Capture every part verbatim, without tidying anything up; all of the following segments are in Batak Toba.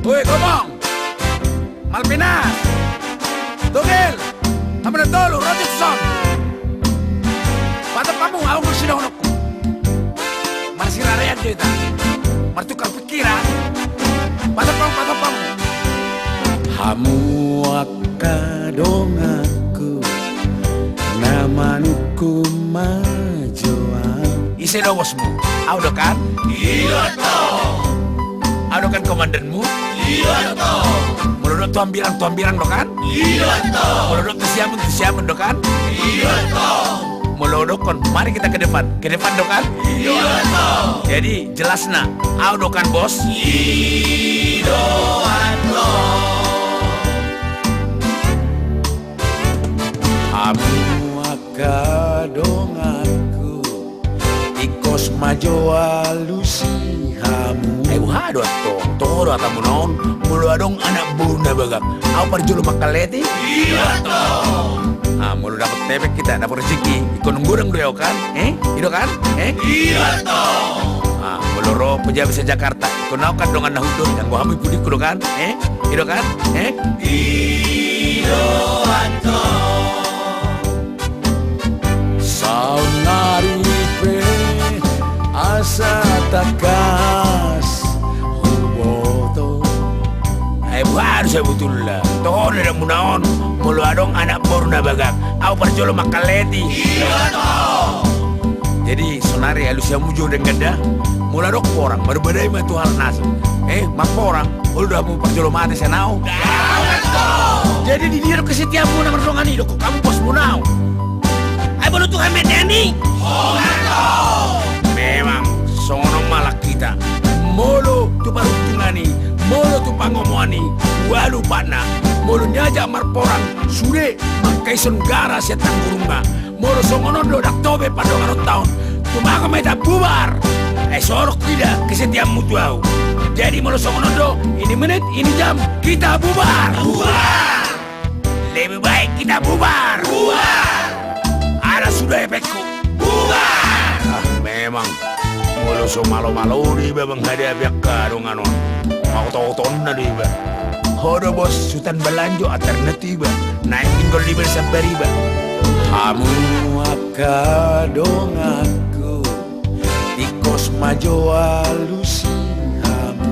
Boi Gomong, Malvinas, Togel, hamu na tolu, rojok son. Patok hamu, au ma sidohononku. Marsirarean do hita, martukar pikiran. Patok hamu, patok hamu. Hamu angka donganku, na manungkun ma jo au. Ise do bosmu? Au do kan? I do tong. Au do kan komandanmu? I do tong. Molo dok tu hambirang, tu hambirang do kan? I do tong. Molo dok tu siamun, tu siamun do kan? I do tong. Molo dokkon, mari kita ke depan, ke depan do kan? I do tong. Jadi jelasna, au do kan bos? I do tong. Hamu angka donganku, ingkos ma jo alusi hamu. Ai boha do antong, toho do hatamuna on, molo adong anak boru na bagak, au parjolo mangkaleti? I do tong. Ah, molo dapot epek hita, dapot rezeki, ingkon godang do i kan? Eh? I do kan? Eh? I do tong. Ah, molo ro pejabat se-Jakarta, ingkon au kan dongan na hundul, anggo hamu i pudingku do kan? Eh? I do kan? Eh? I do antong. Saonnari pe asa tangkas huboto. Ai boha do sabotulna? Toho do hamuna on, molo adong anak boru na bagak, au parjolo mangkaleti. I do tong. Jadi saonnari alusi hamu jo denggan da. Molo adong porang, marbadai ma tu halak nasa. Eh, marporang, olo do hamu parjolo mate sian au? Ndang tong. Jadi di dia do kesetiaanmuna mardongan i, dokkon hamu bosmuna au? Ai molo tu hametean i? Ndang tong. Memang songon on ma halak hita. Molo tu paruntungan i, molo tu pangomoan i, ualu patna. Molo niajak marporang, sude mangkaison gara sian tanggurungna. Molo songon on do, ndang tau be pardonganonta on. Tumagon ma hita bubar. Ai so ro huida kesetiaanmu tu au. Jadi molo songon on do, ini menit, ini jam, kita bubar. Bubar. Lebih baik kita bubar. Bubar. Ala suda epekku. Bubar. Ah, memang. Molo so malo-malo do iba manghadapi angka dongan on, mangotong-otongna do iba. Ho do bos, Sutan Balanjo, antar na tu iba. Naeng pinggol iba di sambar iba. Hamu angka donganku, ingkos ma jo alusi hamu.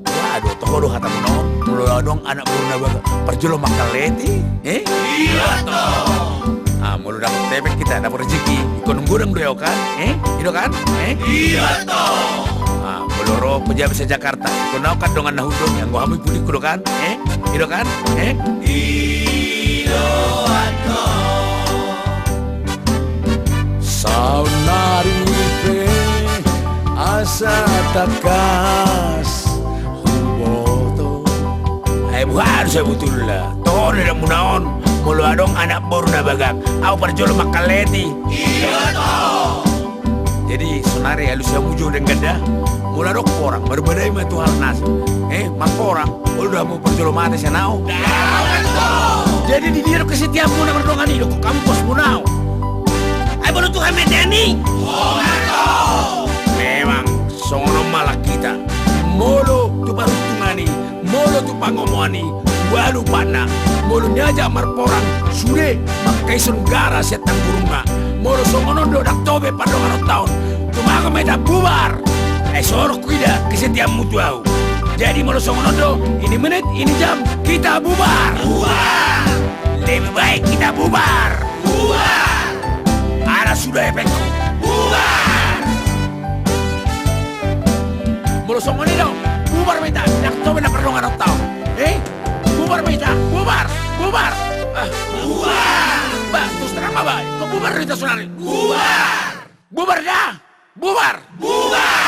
Waduh, toho do hatamuna on, molo adong anak boru na bagak, parjolo mangkaleti, eh? I do tong. Ah, molo dapot epek hita, dapot rezeki, ingkon godang do i kan? Eh? I do kan? Eh? I do tong. Ah, molo ro pejabat se-Jakarta, ingkon au kan dongan na hundul, anggo hamu i pudingku do kan? Eh? I do kan? Eh? I do tong. Saonnari pe asa tangkas huboto. Ai boha do sabotulna? Toho do hamuna on, molo adong anak boru na bagak, au parjolo mangkaleti. I do tong. Jadi saonnari alusi hamu jo denggan da. Molo adong porang, marbadai ma tu halak nasa. Eh, marporang, olo do hamu parjolo mate sian au? Ndang tong. Jadi di dia do kesetiaanmuna mardongan i, dokkon hamu bosmuna au? Ai molo tu hametean i? Ndang tong. Memang songon on ma halak hita. Molo tu paruntungan i, molo tu pangomoan i, ualu patna. Molo niajak marporang, sude mangkaison gara sian tanggurungna. Molo songon on do, ndang tau be pardonganonta on. Tumagon ma hita bubar. Ai so ro huida kesetiaanmu tu au. Jadi molo songon on do, ini menit, ini jam, kita bubar. Bubar. Lebih baik kita bubar. Bubar. Ala suda epekku. Bubar. Molo songon i do, bubar ma hita, ndang tau be na pardonganonta on. Eh? Bubar ma hita, bubar, bubar. Ah. Bubar. Ba, terus terang ma ba, ingkon bubar do hita saonnari. Bubar. Bubar da. Bubar. Bubar.